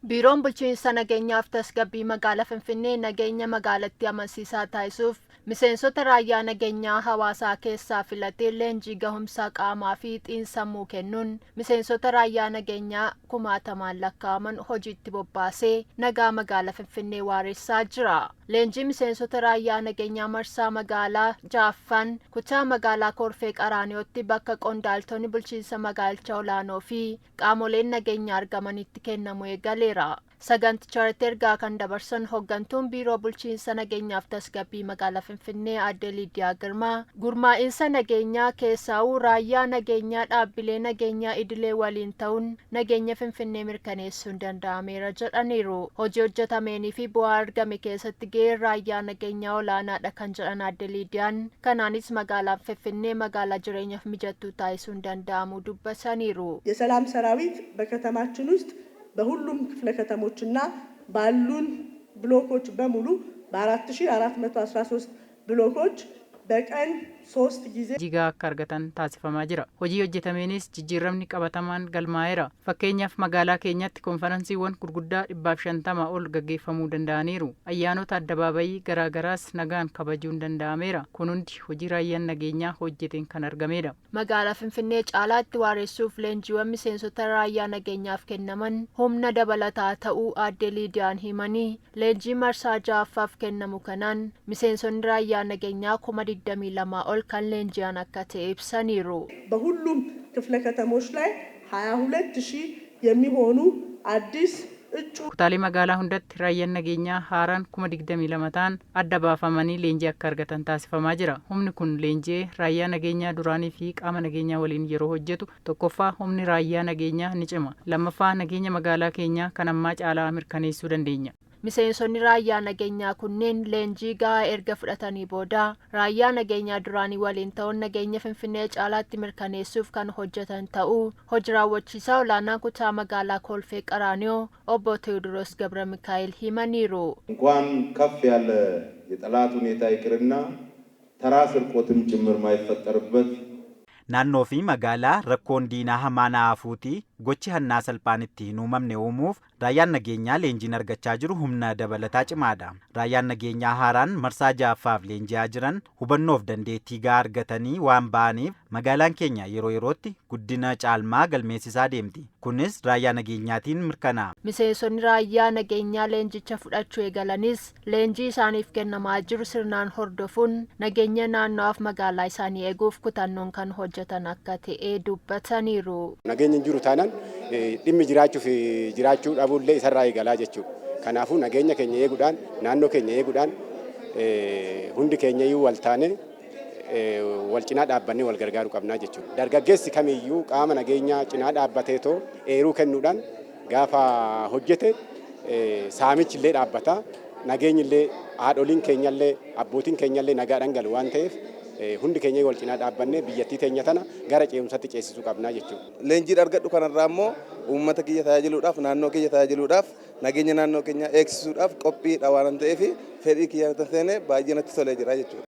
Biiroon Bulchiinsa Nageenyaaf Tasgabbii Magaalaa Finfinnee nageenya magaalattii amansiisaa taasisuuf miseensota raayyaa nageenyaa hawaasaa keessaa filatee leenjii gahumsa qaamaa fi xiinsammuu kennuun miseensota raayyaa nageenyaa kumaatamaan lakkaa'aman hojiitti bobbaasee nagaa magaalaa Finfinnee waaressaa jira. Leenjii miseensota raayyaa nageenyaa marsaa magaalaa ja'affaan kutaa magaalaa Korfee Qaraaniyootti bakka qondaaltonni bulchiinsa magaalichaa olaanoo fi qaamoleen nageenyaa argamanitti kennamu eegaleera. Saganticha irratti ergaa kan dabarsan hooggantuun Biiroo Bulchiinsa Nageenyaaf Tasgabbii Magaalaa Finfinnee Aadde Liidiyaa Girmaa, gurmaa'insa nageenyaa keessaa'uu raayyaa nageenyaa dhaabbilee nageenyaa idilee waliin ta'uun nageenya Finfinnee mirkaneessuun danda'ameera jedhaniiru. Hojii hojjetameenii fi bu'aa argame keessatti gaheen raayyaa nageenyaa olaanaadha kan jedhan Aadde Liidiyaan, kanaanis magaalaan Finfinnee magaalaa jireenyaaf mijattuu taasisuun danda'amuu dubbataniiru. የሰላም ሰራዊት በከተማችን ውስጥ በሁሉም ክፍለ ከተሞችና ባሉን ብሎኮች በሙሉ በ4413 ብሎኮች በቀን 3 ጊዜ Jigaa akka argatan taasifamaa jira. Hojii hojjetameenis jijjiiramni qabatamaan galmaa'eera. Fakkeenyaaf, magaalaa keenyatti konferansiiwwan gurguddaa 150 ol gaggeeffamuu danda'aniiru. Ayyaanota addabaabayii garaagaraas nagaan kabajuun danda'ameera. Kun hundi hojii raayyaan nageenyaa hojjeteen kan argamedha. Magaalaa Finfinnee caalaatti waaressuuf leenjiiwwan miseensota raayyaa nageenyaaf kennaman humna dabalataa ta'uu Aadde Liidiyaan himanii, leenjii marsaa ja'affaaf kennamu kanaan miseensonni raayyaa nageenyaa 22,000 ol kan leenji'an akka ta'e ibsaniiru. በሁሉም ክፍለ ከተሞች ላይ 22 ሺህ የሚሆኑ አዲስ እጩ Kutaalee magaalaa hundatti raayyaan nageenyaa haaraan 22,000 ta'an adda baafamanii leenjii akka argatan taasifamaa jira. Humni kun leenji'ee raayyaa nageenyaa duraanii fi qaama nageenyaa waliin yeroo hojjetu, tokkoffaa, humni raayyaa nageenyaa ni cima. Lammaffaa, nageenya magaalaa keenyaa kan ammaa caalaa mirkaneessuu dandeenya. Miseensonni raayyaa nageenyaa kunneen leenjii gahaa erga fudhatanii booda raayyaa nageenyaa duraanii waliin ta'uun nageenya Finfinnee caalaatti mirkaneessuuf kan hojjetan ta'uu hojii raawwachiisaa olaanaa kutaa magaalaa Kolfee Qaraaniyoo Obbo Tewoodiroos Gabra Mikaa'el himaniiru. እንኳን ከፍ ያለ የጠላት ሁኔታ ይቅርና ተራ ስርቆትም ጭምር ማይፈጠርበት Naannoo fi magaalaa rakkoon diinaa hamaan hafuutii gochi hannaa salphaan itti hin uumamne uumuuf raayyaan nageenyaa leenjiin argachaa jiru humna dabalataa cimaadha. Raayyaan nageenyaa haaraan marsaa ja'affaaf leenji'aa jiran hubannoof dandeettii gahaa argatanii waan ba'aniif magaalaan keenya yeroo yerootti guddina caalmaa galmeessisaa deemti. Kunis raayyaa nageenyaatiin mirkanaa'a. Miseensonni raayyaa nageenyaa leenjicha fudhachuu eegalanis leenjii isaaniif kennamaa jiru sirnaan hordofuun nageenya naannawaaf magaalaa isaanii eeguuf kutannoon kan hojjetan akka ta'e dubbataniiru. Nageenyi hin jiru taanaan dhimmi jiraachuu fi jiraachuu dhabuullee isarraa eegalaa jechuudha. Kanaafuu nageenya keenya eeguudhaan, naannoo keenya eeguudhaan, hundi keenya iyyuu wal taane wal cinaa dhaabbannee wal gargaaruu qabnaa jechuudha. Dargaggeessi kamiyyuu qaama nageenyaa cinaa dhaabbateetoo eeruu kennuudhaan gaafa hojjete saamichi illee dhaabbata. Nageenyi illee, haadholiin keenyallee, abbootiin keenyallee nagaadhaan galu waan ta'eef, hundi keenya wal cinaa dhaabbannee biyyattii teenya tana gara ce'umsaatti ceesisuu qabnaa jechuudha. Leenjiin argadhu kanarraa immoo uummata kiyya tajaajiluudhaaf, naannoo kiyya tajaajiluudhaaf, nageenya naannoo keenyaa eegsisuudhaaf qophiidha waan ta'eef, fedhii kiyya seenee baay'ee natti tolee jira jechuudha.